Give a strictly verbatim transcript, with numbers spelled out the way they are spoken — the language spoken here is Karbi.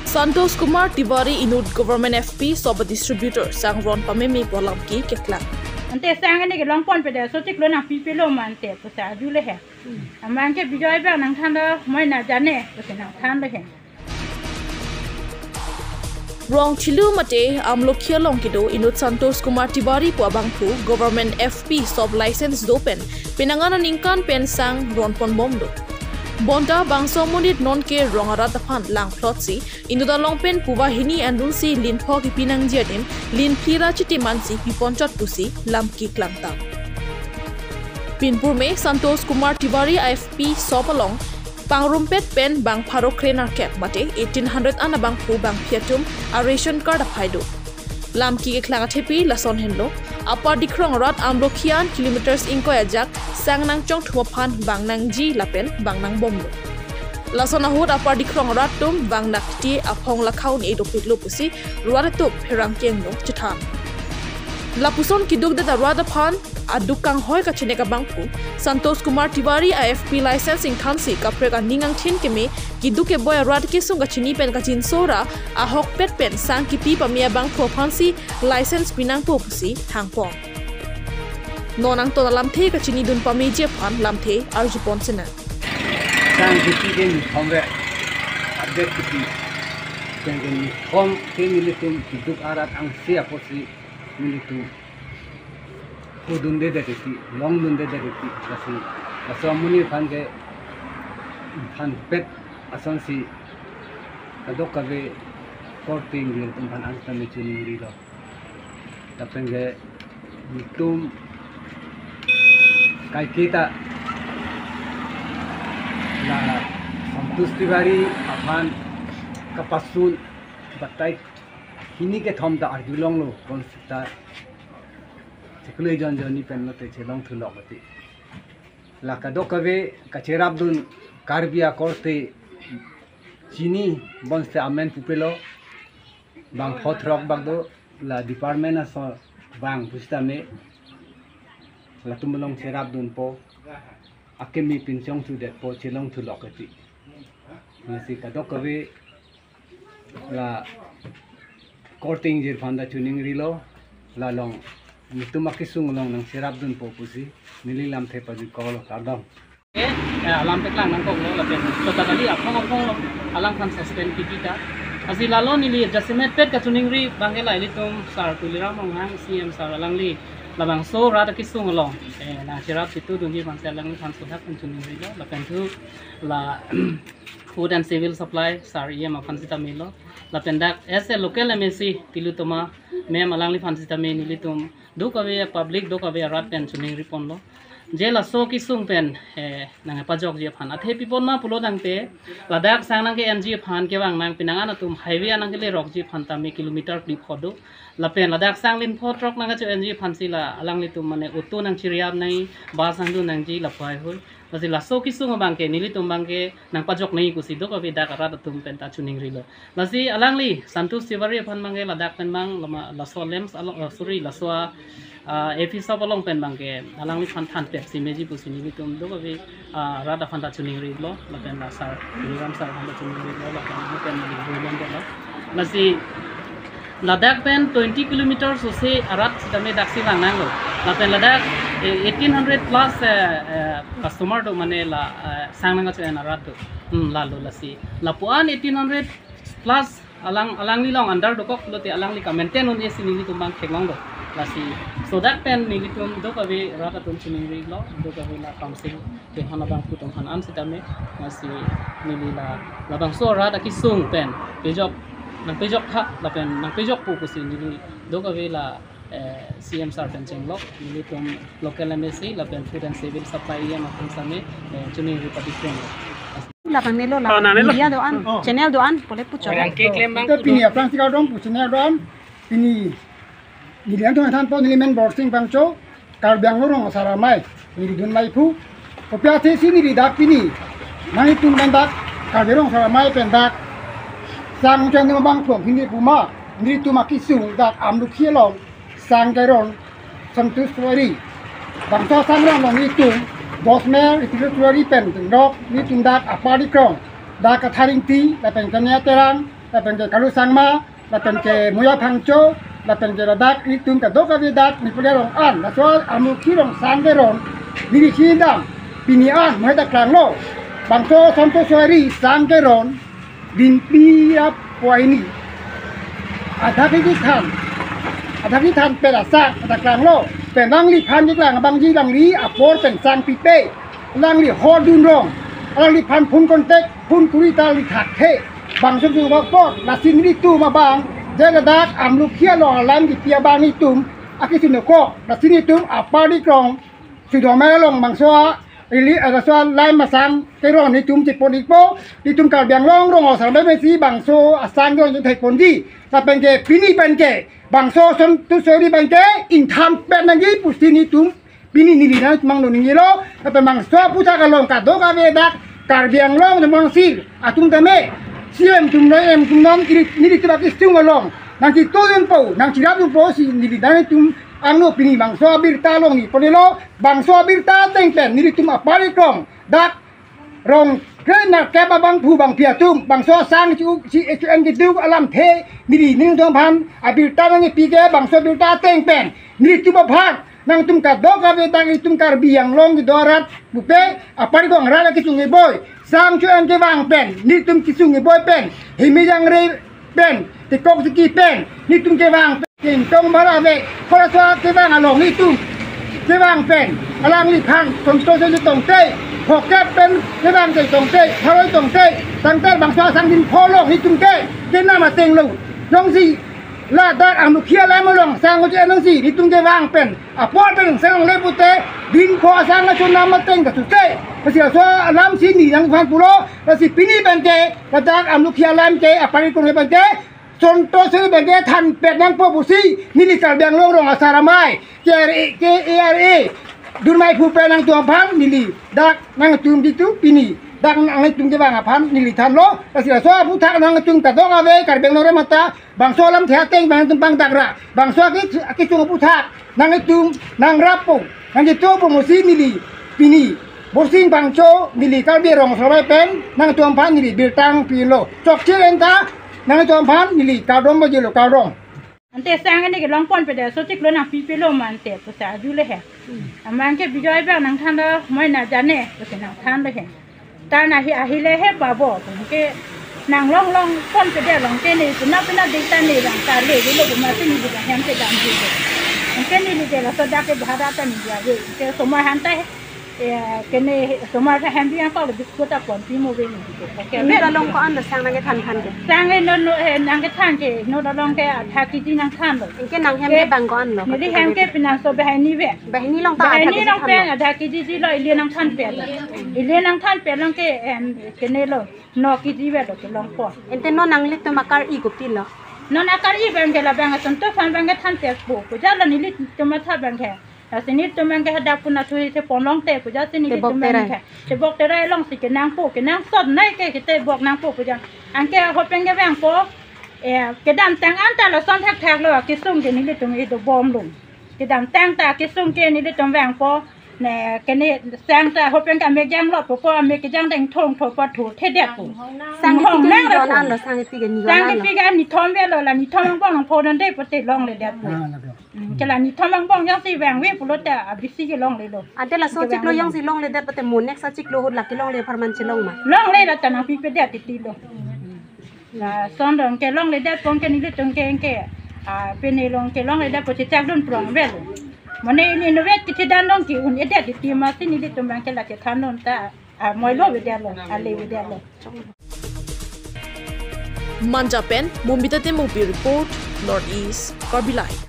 Santosh Kumar Tiwari inut Government F P sop adistributor sang ron pameme pu alam ke keklang. Ante sang ani ke longpon pe de, so chiklo nangpipelo ma ante pusi arjule he. Amat ke Bijoy abang nangthan do, moi na jane pusi nangthan do he. Rongthelu mate Amlokhi along kedo inut Santosh Kumar Tiwari pu abangphu Government F P sop license do pen penang aningkan pen sang ronponbom do. Bonta bangso amonit nonke rong arat aphan langphlotsi inut along pen puva hini andunsi lin pho kipi nangji adim lin phli ra chitimansi piponchot pusi lam keklang tang. Pinpurme Santosh Kumar Tiwari F P sop along pangrumpet pen bang pharo kre nerkep mate eighteen hundred an abangphu bangphi atum a ration card aphai do. Lam keklang athepi lason henlo, Upper Dikrong arat Amlokhi an kilometers ingkoi ajak sang nangchongthum aphan bang nangji lapen bang nangbomlo. Lason ahut Upper Dikrong arat atum bang nakti aphong lakhaun edopiklo pusi rat atum pherangke angno chethan. Lapuson keduk det arat aphan aduk kanghoi kachenek abangphu Santosh Kumar Tiwari a F P license ingthansi kaprek aning angthin keme keduk keboi arat kesung kachini pen kachinso ra ahokpet pen sang kipi pame abangphu aphansi license pinangpo pusi thangpon. Non angton alamthe kachinidun pameji aphan lamthe arjupon sena. Sang kipi ke ni thomre update kipi. Sang ke ni thom ke nelitum keduk arat angse apotsi nelitum kudunde dek isi, longdunde dek isi, lasi, laso amonit aphan ke, aphan pet asonsi, kadokave korte ingjir atum aphan angtan me chuningrilo. Lapen ke, nelitum kaiketa, la Santosh Tiwari aphan kapasun batai hini kethom ta arjulonglo, konsita chiklo jon jonni pen lote chelongthulok ati. La kadokave kacherapdun Karbi akorte chini bonsi amen pupelo bang pho throk bak do la department aso bang pusitame latum along cherapdunpo akimi pinchongthudetpo chelongthulok ati. Lasi kadokave la korte ingjir aphan ta chuningrilo, la long nelitum akesung along nangcherapdunpo pusi neli lamthe pajukoklo, kardom. Eh, alam peklang nangkoklo lapen totally aphong aphong alangphan suspend kiti ta. Lasi lalo neli jasemet pet kachuningri abangke la ilitum Sir Tuliram Ronghang C M Sir alangli labangso rat akesung along, eh, nangcherap chitu dunji aphansi alangliphan sodak pen chuningrilo lapen thu la Food and Civil Supply Sir E M aphan sitame lo. Lapen dak as a local M A C Tilottama ma'am alangliphan sitame nelitum dokave public dokave arat pen chuningriponlo. Je laso kesung pen, eh, nangpajokji aphan. Athe pi apot ma pulo tangte ladak sang nangke-enji aphan kevang nang penang an atum highway nangkelerokji aphan tame kilometer phli pho do. Lapen ladak sang lin pho throk nangkacho-enji aphansi la alanglitum mane auto nangchiriap nangji, bus nangdun nangji lapu haihui. Lasi laso kesung abangke nelitum abangke nangpajok nangji pusi dokave dak arat atum pen ta chuningrilo. Lasi alangli Santosh Tiwari aphan abangke ladak pen abang lama laso LAMPS along, oh, sorry, laso, ah, A P sop along pen abangke alangliphan thanpetsi meji pusi nelitum dokave, ah, rat aphan ta chuningrilo, lapen la Sir Tuliram Sir aphan ta chuningrilo, lapen nelitum pen neli builon dolo. Lasi ladak pen twenty kilometers ose arat sitame daksi vang nanglo. Lapen ladak, eh, eighteen hundred plus, eh, eh, customer do mane la, eh, sang nangkacho-en arat do. Hmm, lalo lasi. Lapuan eighteen hundred plus alang, alangli along under dokok lote alangli ka-maintain un-e si nelitum abang theklonglo. Lasi sodak pen nelitum dokave rat atum chuningrilo, dokave la council kehon abangphu atum aphan an sitame, lasi neli la labangso rat akesung pen pejok, nangpejok tha lapen nangpejokpo pusi neli dokave la, eh, C M Sir pen chenglok, nelitum local M A C lapen Food and Civil Supply E M aphan sitame, eh, chuningri patikun. Labang nelo la. Oh, nangnelo. Media do-an, oh, channel do-an, pole puchot. Orang ke klem bang. Kita pini aphrangsi kardom pu channel do-an, pini neli atum thanpo, neli men Borsing Bangcho, Karbi Anglong Rong Asar Amei, neli dun maiphu. Kopi athesi neli dak pini nanglitum pen dak Karbi Anglong Asar Amei pen dak sang chang abangphu hini puma, nelitum akesung dak Amlokhi along sang keron Santosh Tiwari. Bangso sang ron along nelitum Dosmer Santosh Tiwari pen tengrok nelitum dak Upper Dikrong, dak Kathar Ingti lapen Kania Terang, lapen ke Kalu Sangma, lapen ke Moya Phangcho, lapen ke ladak itum kadokave dak Nepali arong an, laso Amlokhi arong sang keron, neli si dam, pini an, mo heta klanglo. Bangso Sonto Soiri sang keron, Rinpi Rap Poini. Adak kethan, adak kethan pen asang, adak klanglo. Pen nangliphan keklang abangji alangli apor pen sang pipe. Alangli hordun rong. Alangliphan phone contact, phone kuri ta alangli thakhe. Bangso jubak por, lasi nelitum abang, je ladak Amlokhi along alam kipi abang itum, akisung nokok, lasi nelitum apar di krong, Sudomai along bangso a, ili, eh, laso a line masang keron nelitum chepon ikpo, nelitum Karbi Anglong rong asar bemesi bangso asang keron chethek ponji. Lapen ke pini pen ke, bangso Sonto Soiri pen ke, ingthan pen nangji pusi nelitum, pini neli nangmangno ningjelo, lapen bangso aphuthak along kadokave dak, Karbi Anglong Jambon Sir, atum tame, C M atum lo, M atum non, ili, nelitum akisung along, nangchito dunpo, nangchirap dunpo, si neli nangtum angno pini bangso abirta along neli ponelo, bangso abirta ateng pen, nelitum apar ikrong, dak, rong, kre na kep abangphu bangphi atum, bangso asang chu, si H N keduk alamthe, neli nangtumphan, abirta nangpi ke, bangso abirta ateng pen, nelitum aphan, nangtum kadokave dak itum Karbi Anglong kedo arat, pupe, apar ikrong arat akisung keboi, sang chu an kevang pen, nelitum kisung keboi pen, himi jangre pen, tekok teki pen, nelitum kevang pen, kingtong bara ave, halaso kevang along nelitum kevang pen, alangliphan, Sonto Soiri tongte, phokep pen, kevang te tongte, pharoi tongte, tangte bangso asang din pholo nelitum ke, kenam ateng lo, jongsi, ladak Amlokhi alam along, sang uji anongsi, nelitum kevang pen, apor pen sang le pute, din pho asang aso nam ateng ta sute. Lasi laso alam si neli nangphan pulo, lasi pini pen ke, ladak Amlokhi alam ke, apar ikrong pen ke, Sonto Soiri pen ke than pet nangpo pusi, neli Karbi Anglong rong asar amei, K R A, K A R A, Dunmai phu pen nangtumphan, neli, dak nangtum ditu pini, dak nangtum kevang aphan, neli thanlo, lasi laso aphuthak nangtum kadokave, Karbi Anglong rong mata, bangso alamthe ateng pen nangtum pangdakra, bangso aki, akisung aphuthak, nangtum, nangrappo, nangchitopo mosi neli, pini, Borsing Phangcho, neli Karbi Rong Sobai pen, nangtumphan neli birta pilo. Chokche enta, nangtumphan neli kardom bajilo kardom. Ante sang ini kelong ponpe de, so chiklo nangpipelo ma ante, pusi arjule he. Amat ke Bijoy bang nangthanlo, moi na jane, pusi nangthanlo he. Ta na hi ahile he babo, ke nanglong long ponpe de along ke ne, pina pina ding ta ne lang ta le, le lo ma si neli bang hem kedam ji. Ke neli de laso dak ke bhara ta neli ave, ke osomar aphan ta he, eh, ke ne osomar aphan hem biyang ko le biskut ta ponpi mo ve neli ke. Ke inut along ko-an lo sang nangkethan aphan ke? Sang inut, eh, nangkethan ke, inut along ke adha kiji nangthanlo. Anke nanghem ke bang ko-an lo? Neli hem ke pinangso banghini ave. Banghini along ta adha kiji thanlo? Banghini along pen adha kiji ji lo, ili nangthan pet lo. Ili nangthan pet along ke, em, ke ne lo, no kiji ave lo kelong pon. Ante non nanglitum akar-i kopilo? Non akar-i abang ke labang atum to aphan bang kethan pet po, pu jalo nelitum matha abang ke. Lasi nelitum abang ke hadak puna thu si ponlong te, pu jalo si nelitum abang ke. Tebok terai. Tebok terai along si kenangpo, kenangsot nai ke, ketebok nangpo pu jalo. Anke ho pen kevangpo, eh, kedamtang anta lason thakthak lo, kesung ke nelitum ido bom lung. Kedamtang ta kesung ke nelitum vangpo, ne, ke ne sang ta ho pen ke amek jang lo po, po amek kejang deng thong tho po thu thedet po. Sang ipi ke neli don an lo, sang ipi ke neli don an lo? Sang ipi ke neli thom ave lo, la neli thom angbong nangpho don de pote longledetpo. Ah, lake. Hmm, ke la neli thom angbong jongsi vang ave pulote abisi ke longlelo. Ante laso chiklo jongsi longledet pote mo next achiklo ahut lake longle apharman chelong ma? Longle, la ta nangpipedet titi lo. Lason along ke longledet pon ke nelitum ke, ke, ah, pini along ke longledet po chechak dun prong ave lo. Mane ini inutvet kechedan along ke un-edet titi ma si nelitum abang ke la chethan dun ta, ah, moi lo avedet lo, ale avedet lo. Manja pen Momita Timungpi report, North East Karbi Live.